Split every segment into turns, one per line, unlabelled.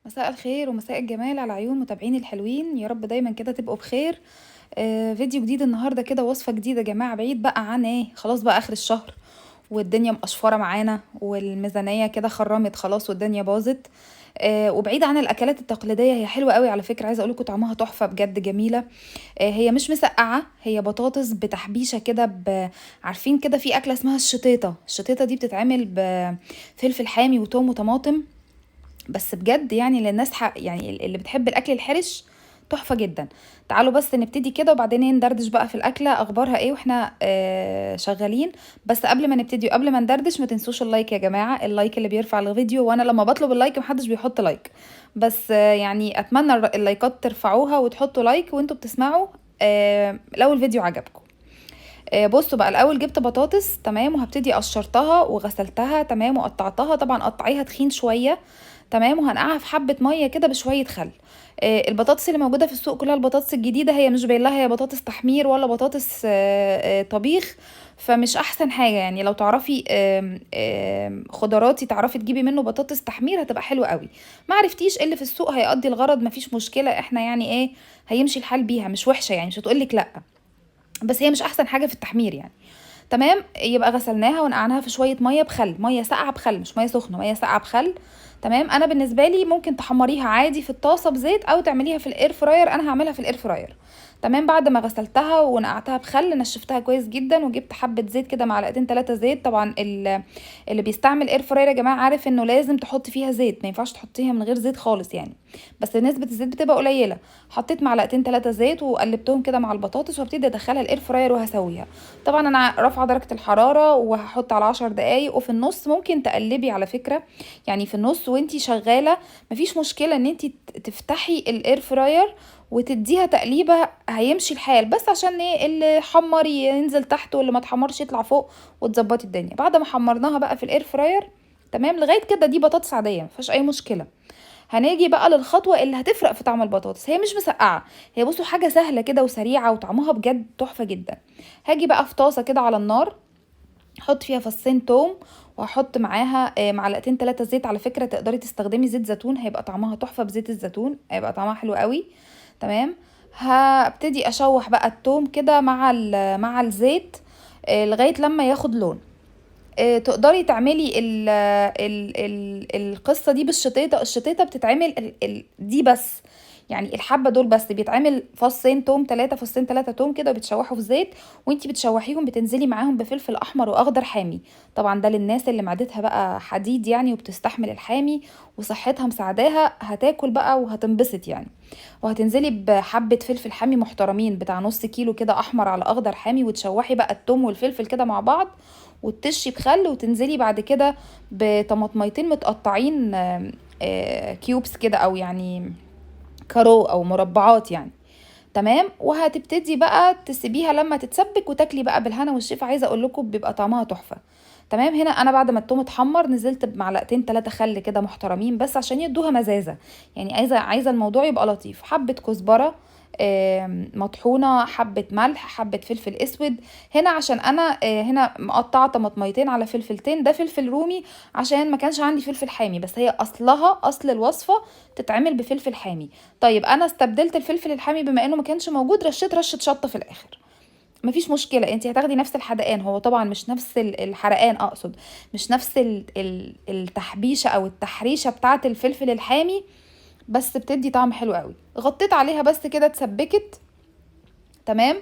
مساء الخير ومساء الجمال على عيون متابعيني الحلوين، يا رب دايما كده تبقوا بخير. فيديو جديد النهارده كده، وصفه جديدة يا جماعة، بعيد بقى عن ايه، خلاص بقى اخر الشهر والدنيا مقشفره معانا والميزانيه كده خرمت خلاص والدنيا باظت. وبعيد عن الاكلات التقليدية، هي حلوة قوي على فكرة، عايزه اقول لكم طعمها تحفة بجد جميلة. هي مش مسقعه، هي بطاطس بتحبيشه كده، عارفين كده في اكله اسمها الشطيطه. الشطيطه دي بتتعمل بفلفل حامي وتوم وطماطم، بس بجد يعني للناس يعني اللي بتحب الاكل الحرش تحفة جدا. تعالوا بس نبتدي كده وبعدين ندردش بقى في الاكلة اخبارها ايه واحنا شغالين. بس قبل ما نبتدي وقبل ما ندردش ما تنسوش ال like يا جماعة، ال like اللي بيرفع الفيديو، وانا لما بطلب ال like محدش بيحط like، بس يعني اتمنى اللايكات ترفعوها وتحطوا like وانتوا بتسمعوا لو الفيديو عجبكم. بصوا بقى، الاول جبت بطاطس تمام، وهبتدي قشرتها وغسلتها تمام وقطعتها، طبعا قطعيها تخين شوية تمام، وهنقعها في حبه مية كده بشوية خل. البطاطس اللي موجودة في السوق كلها البطاطس الجديدة، هي مش باين لها هي بطاطس تحمير ولا بطاطس طبيخ، فمش احسن حاجة. يعني لو تعرفي آم، آم، خضرواتي تعرفي تجيبي منه بطاطس تحمير هتبقى حلوة قوي، ما عرفتيش اللي في السوق هيقضي الغرض مفيش مشكلة، احنا يعني ايه هيمشي الحال بيها، مش وحشة يعني، مش هتقولك لا، بس هي مش احسن حاجة في التحمير يعني. تمام، يبقى غسلناها ونقعناها في شوية مية بخل، مية ساقعه بخل، مش مية سخنة، مية ساقعه بخل تمام. انا بالنسبة لي ممكن تحمريها عادي في الطاسه بزيت او تعمليها في ال air fryer، انا هعملها في ال air fryer تمام. بعد ما غسلتها ونقعتها بخل نشفتها كويس جدا، وجبت حبه زيت كده، معلقتين 3 زيت. طبعا اللي بيستعمل air fryer يا جماعة عارف انه لازم تحط فيها زيت، ما ينفعش تحطيها من غير زيت خالص يعني، بس نسبه الزيت بتبقى قليله. حطيت معلقتين 3 زيت وقلبتهم كده مع البطاطس، وابتدي ادخلها ال air fryer وهسويها. طبعا انا رافعه درجه الحرارة وهحط على 10 دقايق، وفي النص ممكن تقلبي على فكرة، يعني في النص وانتي شغالة مفيش مشكلة ان انتي تفتحي ال air fryer وتديها تقليبه، هيمشي الحال، بس عشان ايه اللي حمر ينزل تحت واللي ما اتحمرش يطلع فوق وتظبطي الدنيا. بعد ما حمرناها بقى في ال air fryer تمام لغاية كده، دي بطاطس عادية مفيهاش اي مشكلة. هنيجي بقى للخطوة اللي هتفرق في طعم البطاطس، هي مش مسقعه، هي بصوا حاجة سهلة كده وسريعة وطعمها بجد تحفة جدا. هاجي بقى في طاسه كده على النار، احط فيها فصين توم، وهحط معاها معلقتين 3 زيت. على فكرة تقدري تستخدمي زيت زيتون، هيبقى طعمها تحفة بزيت الزيتون، هيبقى طعمها حلو قوي تمام. هبتدي اشوح بقى التوم كده مع الزيت لغاية لما ياخد لون. تقدري تعملي القصة دي بالشطيطه. الشطيطه بتتعمل دي بس، يعني الحبة دول بس بيتعمل فصين توم 3، فصين 3 توم كده، وبتشوحوا في زيت، وانتي بتشوحيهم بتنزلي معاهم بفلفل احمر واخضر حامي. طبعا ده للناس اللي معدتها بقى حديد يعني وبتستحمل الحامي وصحتها مساعداها، هتاكل بقى وهتنبسط يعني. وهتنزلي بحبه فلفل حامي محترمين بتاع نص كيلو كده احمر على اخضر حامي، وتشوحي بقى التوم والفلفل كده مع بعض، وتشي بخل، وتنزلي بعد كده بطماطميتين متقطعين cubes كده، او يعني كارو او مربعات يعني تمام. وهتبتدي بقى تسيبيها لما تتسبك وتاكلي بقى بالهنا والشفا. عايزه اقول لكم بيبقى طعمها تحفة تمام. هنا انا بعد ما التوم اتحمر نزلت بمعلقتين 3 خل كده محترمين، بس عشان يدوها مزازه يعني، عايزه الموضوع يبقى لطيف. حبه كزبره مطحونه، حبه ملح، حبه فلفل اسود. هنا عشان انا هنا مقطعه طماطميتين على فلفلتين، ده فلفل رومي عشان ما كانش عندي فلفل حامي، بس هي اصل الوصفة تتعمل بفلفل حامي. طيب انا استبدلت الفلفل الحامي بما انه ما كانش موجود، رشيت رشه شطه في الاخر، مفيش مشكلة، انت هتاخدي نفس الحدقان. هو طبعا مش نفس الحرقان، اقصد مش نفس التحبيشه او التحريشه بتاعه الفلفل الحامي، بس بتدي طعم حلو قوي. غطيت عليها بس كده اتسبكت تمام.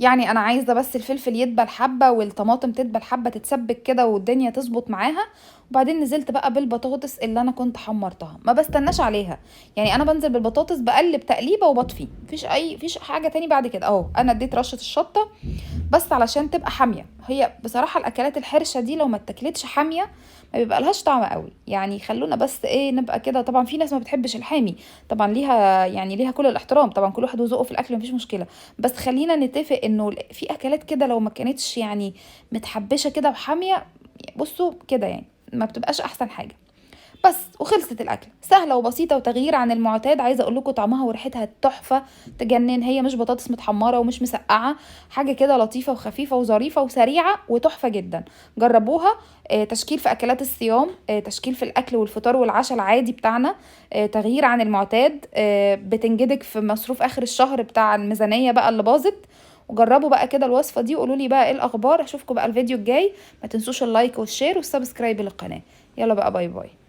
يعني انا عايزه بس الفلفل يدبل حبه والطماطم تدبل حبه، تتسبك كده والدنيا تظبط معاها. وبعدين نزلت بقى بالبطاطس اللي انا كنت حمرتها، ما بستناش عليها يعني، انا بنزل بالبطاطس بقلب تقليبه وبطفي، مفيش حاجة تاني بعد كده. اهو انا اديت رشه الشطه بس علشان تبقى حامية. هي بصراحة الاكلات الحرشه دي لو ما اتاكلتش حامية ما بيبقى لهاش طعم قوي يعني، خلونا بس ايه نبقى كده. طبعا في ناس ما بتحبش الحامي، طبعا ليها يعني ليها كل الاحترام، طبعا كل واحد وذوقه في الاكل مفيش مشكلة، بس خلينا نتفق انه في اكلات كده لو ما كانتش يعني متحبشه كده وحاميه، بصوا كده يعني ما بتبقاش احسن حاجة. بس، وخلصت الاكلة. سهلة وبسيطة وتغيير عن المعتاد. عايزه اقول لكم طعمها وريحتها تحفة تجنن. هي مش بطاطس متحمره ومش مسقعه، حاجة كده لطيفة وخفيفة وظريفه وسريعة وتحفه جدا. جربوها. تشكيل في اكلات الصيام، تشكيل في الاكل والفطار والعشاء العادي بتاعنا، تغيير عن المعتاد، بتنجدك في مصروف اخر الشهر بتاع الميزانية بقى اللي باظت. وجربوا بقى كده الوصفة دي وقولوا لي بقى ايه الاخبار. اشوفكم بقى الفيديو الجاي. ما تنسوش ال like وال share وال subscribe للقناة. يلا بقى، bye bye.